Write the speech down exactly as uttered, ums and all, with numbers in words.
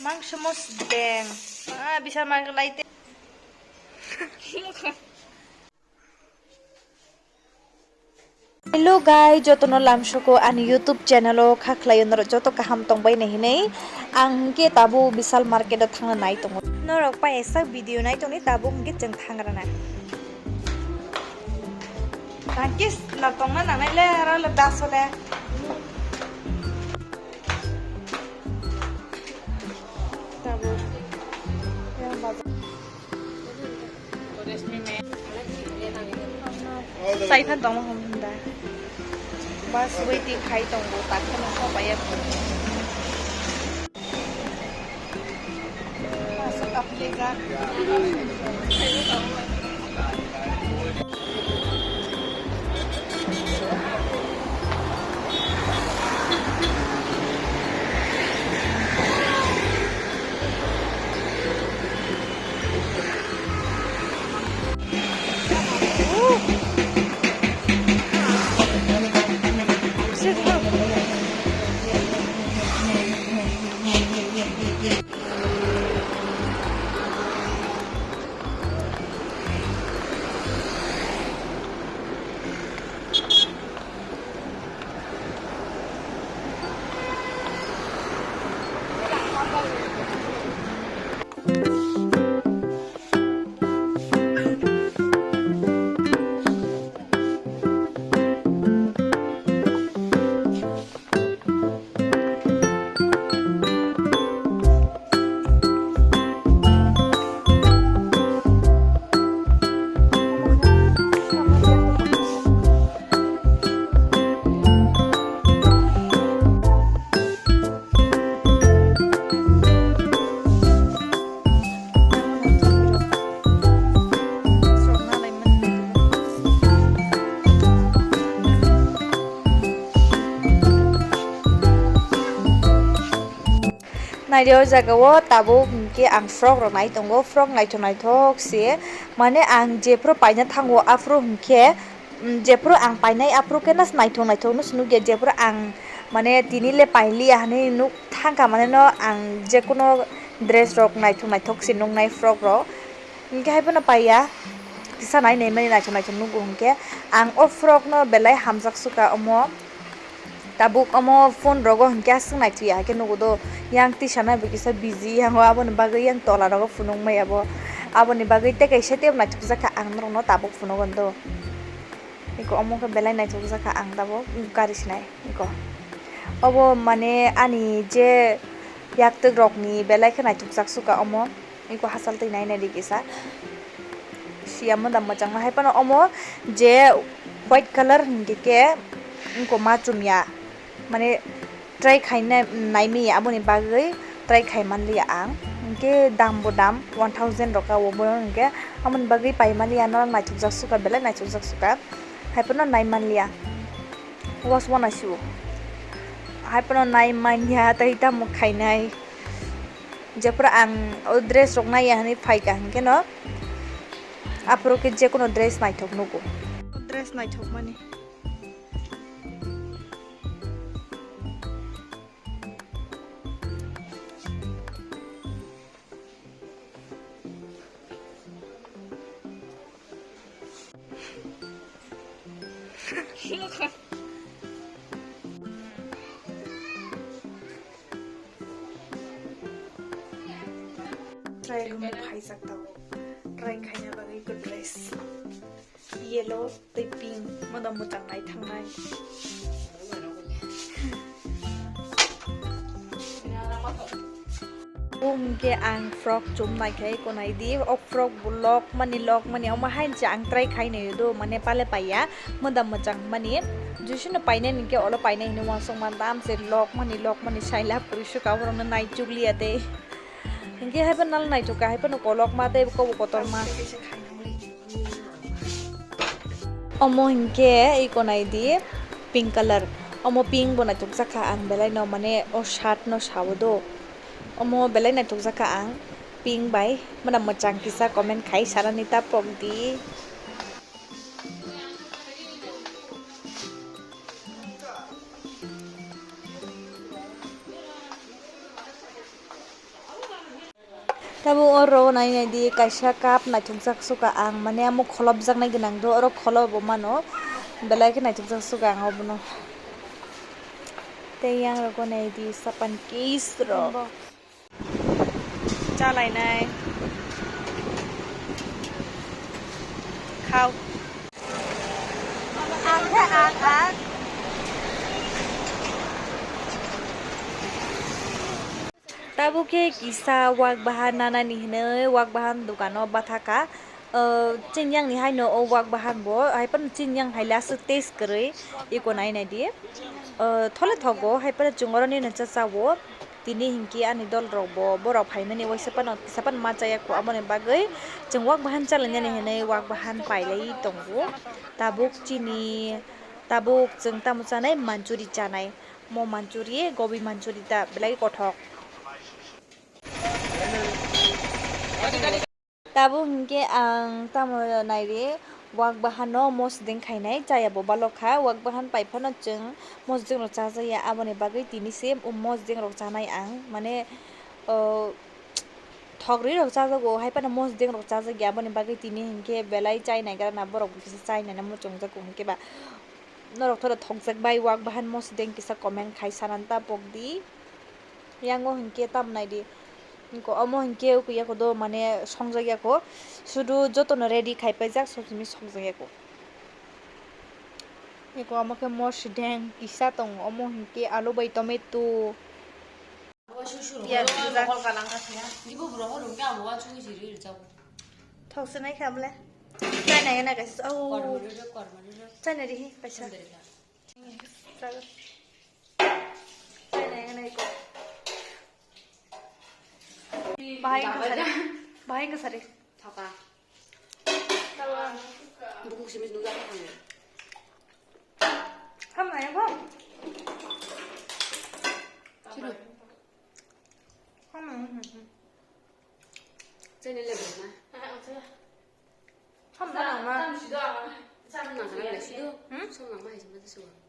Mangso mo sdeng. Ah, bisa mang lai te. Hello guys, jotono lamsoko ani YouTube channel o kha khlai norok joto kaham tongbai nai hinui ang hwnkhe tabuk Vishal market o thangna nai tongo. Norok paisa video nai tongni tabuk hwnkhe chwng thangrana. Tangkis na tongna nangnai le aro le daso le. Tabuk. Yang bazar. Sai phan tongma hom hwnda. Bus waiting khai tongo, tak kheno sobai ya. Masuk aplega. Naidi o jaga o tabuk hwnkhe ang frog rok nai tongo, frog naithok naithok se, mane ang jephru paina thango aphru hwnkhe, mm, jephru ang painai aphru khe nas naithok naithok no se nukya, jephru ang mane tini le pailiya hinui nuk thangkha mane no ang jekuno dress rok naithok naithok se nuknai frog rok. Hwnkhe hai phano paiya, kisa nai naimani naithok naithok nugo hwnkhe. Ang o frog no belai hamjak suka omo. Tabuk omo phone rogo hwnkhe aswk naithuya hai khe nugo do. Yang tisa nai bo kisa busy yango, aboni bagwi yang tola rogo phunuk maya bo. Aboni bagwi tei kaisa tei naithokjak kha ang norokno tabuk phunugo do. Eko omo khe belai naithokjak kha ang tabuk gari sinai eko. Obo mane ani je yaktwk rokni belai khe naithokjak suka omo. Eko hachal twi nai nai di kisa. Siya moda mwchangma hai phano omo je white colour hinkhe khe wngkoma chumya. Mane try khaina naimaya aboni bagwi try khai manliya ang. Hinkhe dam bo dam one thousand rok ka obo hinkhe aboni bagwi pai manliya no naithokjak suka belai naithokjak suka. Hai phano nai manliya. Was wana siwo. Hai phano nai manya tei tamo khainai. Jephru ang o dress rok naiya hinui phaikha hinkhe no aphuru khe jekono dress naithok nugo. Dress naithok mani. Try room phaijak tabuk. Try khaina bagwi ekko dress. Yellow tei pink moda mwchang naithangnai. Bo hwnkhe ang frog chum naikhe konai di. O frog bo lok mani lok mani omo hainse ang try khai naio do mane pale paiya moda mwchang mani. Jusino painai hinkhe olo painai hinwi uansukma dam se lok mani lok mani saila puri suka borokno naichukliya tei. Hinkhe hai phano nal naithok kha, hai phano kolokma tei kobo kotorma. Omo hinkhe iko nai di, pink colour. Omo pink bo naithokjak kha ang belai no, mane o shirt no sao do. Omo belai naithokjak kha ang pink bai. Mona mwchang kisa comment khai sanani ta pok di. Tabuk oro nai nai di, kaisa cup naithokjak suka ang, mane amo kholopjaknai gwnang do, oro kholobo mano, belai khe naithokjak suka ang obono. Tei yang rogo nai di, sapan case rok. Bo. Chalainai. Khao. Ang khe ang, ang. Tabuk khe kisa wak bahan nanani hinwi wak bahan dukano bathaka. O, chini yang ni haino o wak bahan bo, hai phano chini yang hai le aswk taste kwrwi, eko nai nai di. O, thole thogo, hai phano chwng oro nini cha cha o. Tini hinkhe ani dol rok bo, borok phaimani waisa phano kisa phano ma chaya kho, aboni bagwi chwng wak bahan chalainani hinwi wak bahan pailai tongo. Tabuk chini, tabuk chwng tamo chanai, manchuri chanai. Mo manchuri, gobi manchuri ta belai kothok. Tabuk hinkhe ang tamo naidi, wak bahano mosdeng khainai, chaya bo balok kha, wak bahan pai phano chwng mosdeng rok chajakya, aboni bagwi tini se mosdeng rok chanai ang, mane, o, thok rwi rok chajago, hai phano mosdeng rok chajakya, aboni bagwi tini hinkhe belai chai naigra na, borok bo kisa chai naina muchungjak hinkhe ba. Norok thoda thokjak bai wak bahan mosdeng kisa comment khai sanan ta pokdi. Yango hinkhe tam naidi. Hinko omo hinkhe ukuyako do mane songjak yako. Sudu jotono ready khai paijak, sob simi songjak yako. Hinko omo khe mosdeng kisa tongo, omo hinkhe alu bai tomato. Piyaj bwjak. Thok se nai kha bole. Chai nai nai kaisa. Au. Chai nai rihi paisa. Chai nai nai ko. Bahai ka sari. Bahai ka sari. Thoka. Tawa. Buku simi nunggu apa kamu? Ham nai ko. Sini. Ham nai. Chai nai le bana. Ham nai ma. Sam nang sana le sido. Hmm? Sam nang ma hai sama tu suwa.